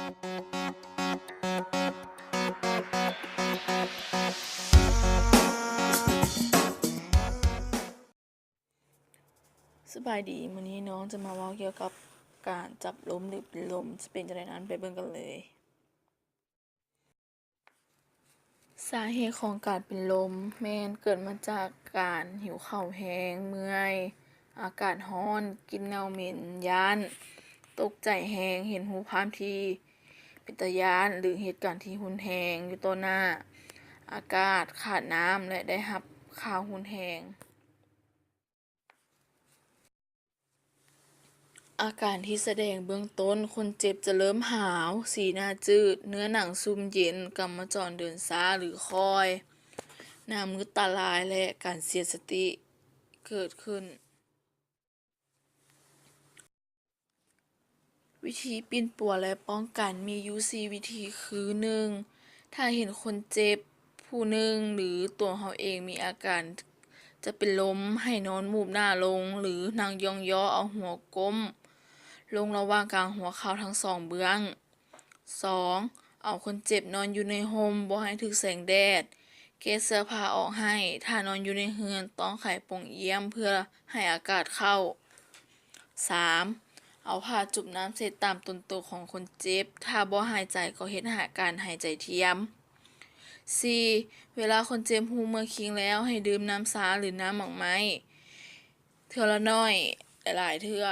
ສະບາຍດີ, ມື້ນີ້ນ້ອງຈະມາເວົ້າກ່ຽວກັບການຈັບລົມ ຫຼື ເປັນລົມ ຈະເປັນຈັ່ງໃດນັ້ນ ໄປເບິ່ງກັນເລີຍ. ສາເຫດຂອງການເປັນລົມແມ່ນເກີດມາຈາກການຫິວເຂົ້າແຮງ, ເມື່ອຍ, ອາກາດຮ້ອນ, ກິ່ນເນົ່າເໝັນ, ຢ້ານ, ຕົກໃຈແຮງ, ເຫັນຮູບພາບທີ່ເປັນຕາຢ້ານ ຫຼື ເຫດການທີ່ຮຸນແຮງຢູ່ຕໍ່ໜ້າ, ອາກາດຂາດນ້ຳ ແລະ ໄດ້ຮັບຂ່າວຮຸນແຮງ. ອາການທີ່ສະແດງເບື້ອງຕົ້ນ, ຄົນເຈັບຈະເລີ່ມຫາວ, ສີໜ້າຈືດ, ເນື້ອໜັງຊຸ່ມເຢັນ, ກຳມະຈອນເດີນຊ້າ ຫຼື ຄ່ອຍ, ໜ້າມືດຕາລາຍ ແລະ ການເສຍສະຕິເກີດຂຶ້ນ. ວິທີປິ່ນປົວ ແລະ ປ້ອງກັນມີຢູ່ສີ່ວິທີ ຄື ໜຶ່ງ ຖ້າເຫັນຄົນເຈັບຜູ້ໜຶ່ງ ຫຼື ຕົວເຮົາເອງມີອາການຈະເປັນລົມ, ໃຫ້ນອນໝູບໜ້າລົງ ຫຼື ນັ່ງຢ່ອງຍໍ້ເອົາຫົວກົ້ມລົງລະຫວ່າງກາງຫົວເຂົ່າທັງສອງເບື້ອງ. ສອງ ເອົາຄົນເຈັບນອນຢູ່ໃນຮົ່ມ, ບໍ່ໃຫ້ຖືກແສງແດດ, ແກ້ເສື້ອຜ້າອອກໃຫ້. ຖ້ານອນຢູ່ໃນເຮືອນ, ຕ້ອງໄຂປ່ອງຢ້ຽມເພື່ອໃຫ້ອາກາດເຂົ້າ. ສາມ ເອົາຜ້າຈຸບນ້ຳເຊັດຕາມຕົນໂຕຂອງຄົນເຈັບ, ຖ້າບໍ່ຫາຍໃຈກໍເຮັດການຫາຍໃຈທຽມ. ສີ່ ເວລາຄົນເຈັບຮູ້ເມືອຄີງແລ້ວ, ໃຫ້ດື່ມນ້ຳຊາ ຫຼື ນ້ຳໝາກໄມ້ ເທື່ອລະໜ້ອຍ, ຫຼາຍໆເທື່ອ.